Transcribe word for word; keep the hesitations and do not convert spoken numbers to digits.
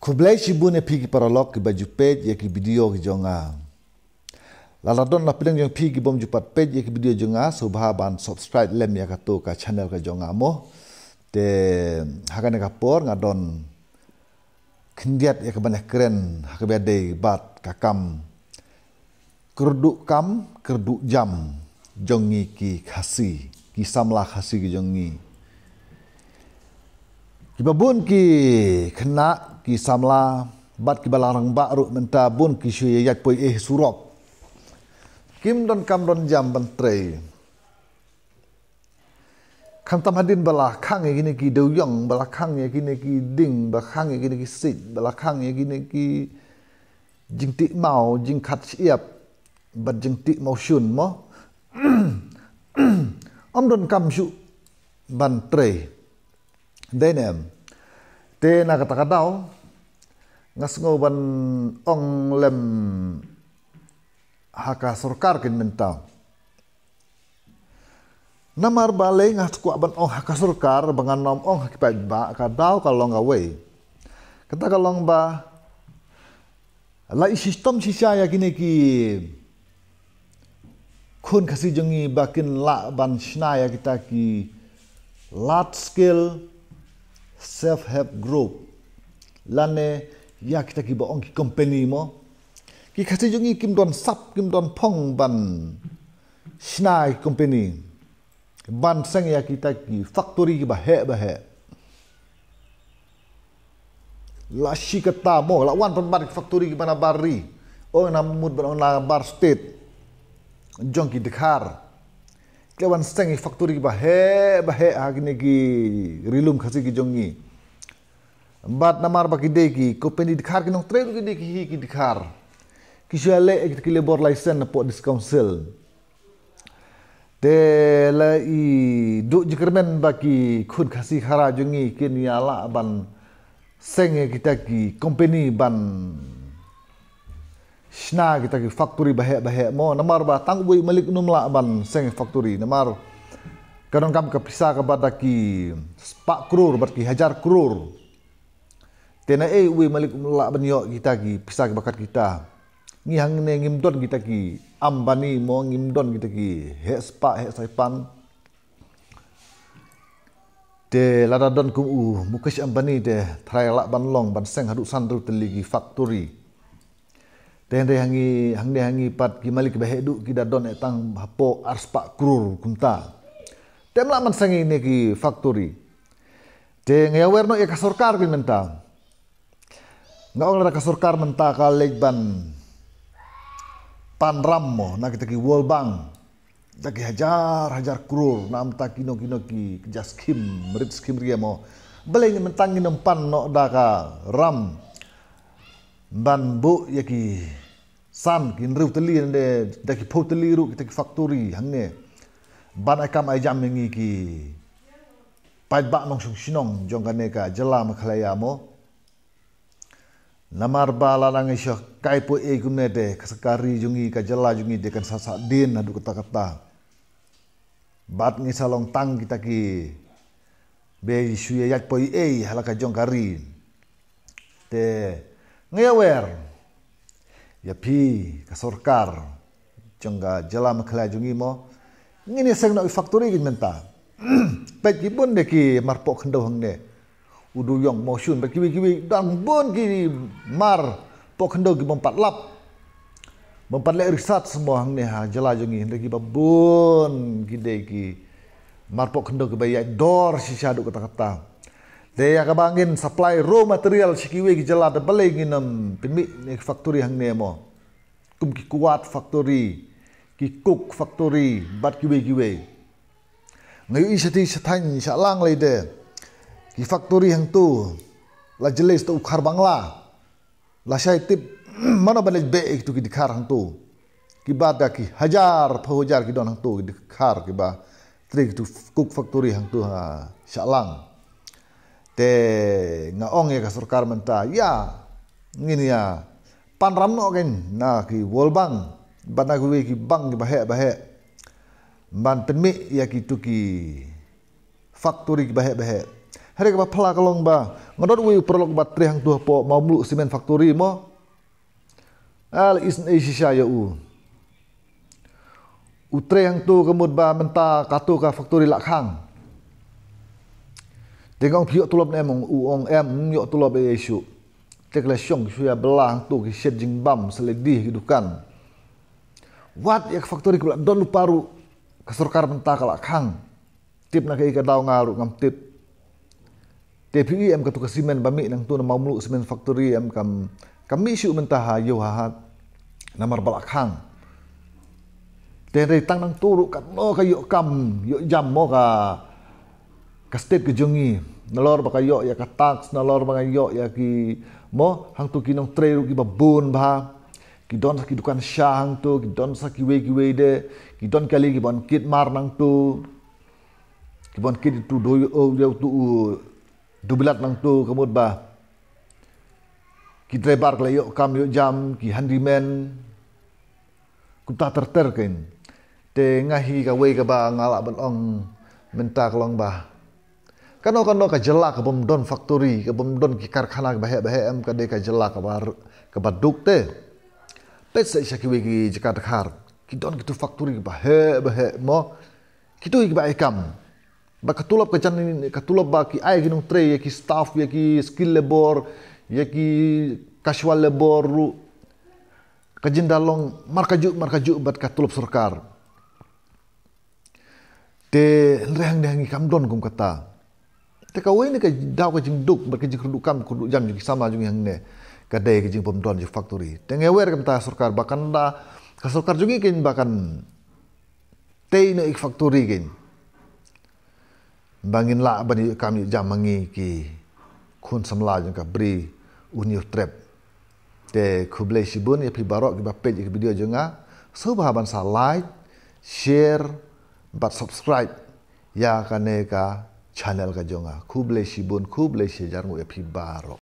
Khublei shibun ïa phi ki paralok kiba ju peit ïa ki video ki jong nga. Lada don na pdeng jong phi ki bym ju pat peit ïa ki video jong nga, sngewbha ban subscribe lem ïa kato ka channel ka jong nga mo. Te ha kane ka por nga don khyndiat ïa ka ban ïakren ha kaba dei bad ka kam kyrduh kam kyrduh jam jong ngi ki Khasi, ki samla Khasi ki jong ngi. Kiba bun ki khynnah, ki samla bad kiba la rangbah ruh mynta bun ki shu ïaid poi eh surok. Kim don kam don jam ban trei. Khamtam hadien ba la khang ïa kine ki dewïong, ba la khang ïa kine ki dieng, ba la khang ïa kine ki siej, ba la khang ïa kine ki jingtih maw, jingkhat shyiap bad jingtih mawshun mo. Ym don kam shuh ban trei. Dei ne em? Te na kata ka daw nga sngew ban ong lem ha ka sorkar kin mynta. Namar balei nga kwah ban ong ha ka sorkar ba ngan ym ong ha ki paidbah, ka daw ka long kawei. Kata ka long ba la i system shisha ïa kine ki khun Khasi jong ngi ba kin lah ban shna ïa kita ki large scale self help group lane ïa kita kiba ong ki company mo. Ki Khasi jong ngi kim don sap, kim don phong ban shna ïa ki company ban seng ïa kita ki factory kiba heh ba heh. La shi katta mo, la wan pynban ki factory kiba na bar ri. Ong na mut ban ong na bar state jong ki dkhar. Ki la wan seng ki factory kiba heh ba heh ha kine ki ri lum Khasi ki jong ngi. Bad namar ba ki dei ki company dkhar, ki nongtrei ruh ki dei ki hi ki dkhar. Ki shu leh kita ki labour license na pdeng District Council. Te la i duh jingkyrmen ba ki khun Khasi Khara jong ngi kin ïa lah ban seng ïa kita ki company ban shna kita ki factory ba heh ba heh mo, namar ba tang uwei u malik um lah ban seng factory, namar ka donkam ka pisa kaba da ki spah klur bad ki hajar klur. Te naei uwei u malik um lah ban ïoh kita ki pisa kiba kat kita. Ngi hangne ngim don kita ki Ambani mo, ngim don kita ki heh spah heh saipan. Te lada don kum u Mukesh Ambani te tharai lah ban long ban seng haduh san hynriew tylli ki factory. Te hynrei ha ngi, hangne ha ngi pat ki malik kiba heh duh ki da don eh tang hapoh ar spah klur kumta. Te ym lah ban seng ïa kine ki factory. Te nga ïawer noh ïa ka sorkar kin mynta. Nga ong lada ka sorkar mynta ka leit ban pan ram mo na kita ki World Bank da ki hajar hajar klur, na mynta kino kino ki, ki ja skim, rit skim ria mo. Balei ngi mynta ngin ym pan noh da ka ram ban buh ïa ki san, ki hynriew tylli ne da ki phew tylli ruh kita ki factory hangne ban ai kam ai jam ïa ngi ki paidbah nongshong shnong jong kane ka jylla Meghalaya mo. Namar ba lada ngi shu kai poi ei kumne te ka sorkar ri jong ngi, ka jylla jong ngi te kan sa sahdien haduh katta katta. Bad ngi sa long tang kita kiba shu ïaid poi ei ha la ka jong ka ri. Te nga ïawer ïa phi ka sorkar jong ka jylla Meghalaya jong ngi mo, ngin ïa seng noh ki factory kin mynta. Peit ki bun de ki marpoh khyndew hangne, u dewïong, mawshun bad kiwei kiwei, dang bun ki marpoh khyndew ki bym pat lap, bym pat leh research mo hangne ha jylla jong ngi, hynrei kiba bun ki dei ki marpoh khyndew kiba ïaid dor shisha haduh katta katta. Te ïa kaba ngin supply raw material sha kiwei ki jylla, te balei ngin ym pynmih ïa ki factory hangne mo, kum ki kwat factory, ki coke factory bad kiwei kiwei. Nga ïohi shatei shatei sha lang lei de ki factory hangto la jlei sha u khar Bangla. Lashai tip mano ban leit beh ïa kitu ki dkhar hangtu. Kiba da ki hajar phew hajar ki don hangtu ki dkhar kiba trei kitu coke factory hangtu ha Shillong. Te nga ong ïa ka sorkar mynta, ïa ngin ïa pan ram noh kein na ki World Bank bad na kiwei ki bank kiba heh ba heh ban pynmih ïa kitu ki factory kiba heh ba heh. Hynrei kaba phylla ka long ba nga don uwei u paralok ba trei hangtu hapoh Mawmluh Cement Factory mo. Al isynei shisha ïa u. U trei hangtu ka mut ba mynta kato ka factory la khang. Te nga ong phi ïoh tulop ne em, u ong em, ym ïoh tulop ei ei shuh. Te ka la shong shu ïa bylla hangtu ki shet jingbam, sledih ki dukan. Wat ïa ka factory ka la don lypa ruh, ka sorkar mynta ka la khang. Tip na kaei ka daw nga ruh ngam tip. Te phi i em katu ka cement ba mih nangtu na Mawmluh Cement Factory em kam, kam mih shuh mynta ha ïew ha hat. Namar ba la khang. Te hynrei tang nangtu ruh katno ka ïoh kam, ïoh jam mo ka, ka state ka jong ngi. Nalor ba ka ïoh ïa ka tax, nalor ba ka ïoh ïa ki mo, hangtu ki nongtrei ruh kiba bun bha. Ki don sa ki dukan sha hangtu, ki don sa kiwei kiwei de, ki don kali kiban kit mar nangtu. Kiban kit tu do ïa utu u dubilat nangtu ka mut ba ki driver ka la ïoh kam ïoh jam, ki handyman. Kumta ter ter kein. Te nga hi kawei kaba nga lah ban ong mynta ka long ba kano kano ka jylla ka bym don factory, ka bym don ki karkhana kaba heh ba heh em, ka dei ka jylla kaba, kaba duk te. Peit sa sha kiwei ki jaka dkhar, ki don kitu factory kaba heh ba heh mo. Kitu hi kiba ai kam. Ba ka tulop ka jan, ka tulop ba ki ai ki nongtrei, ïa ki staff, ïa ki skilled labour, ïa ki casual labour ruh. Ka jingdalong markajuh markajuh bad ka tulop sorkar. Te hynrei hangne ha ngi kam don kum kata. Te kawei na ka daw ka jingduk bad ka jingkyrduh kam kyrduh jam jong ki samla jong ngi hangne, ka dei ka jingbymdon jong factory. Te nga wer kumta sorkar ba kan da, ka sorkar jong ngi kein ba kan tei noh ïa ki factory kein. Ba ngin lah ban ïoh kam ïoh jam ma ngi ki khun samla jong ka Bri u Hynñiewtrep. Te khublei shibun ïa phi baroh kiba peit ïa ka video jong nga. Sngewbha ban sa like, share bad subscribe ïa kane ka channel ka jong nga. Khublei shibun, khublei shihajar nguh ïa phi baroh.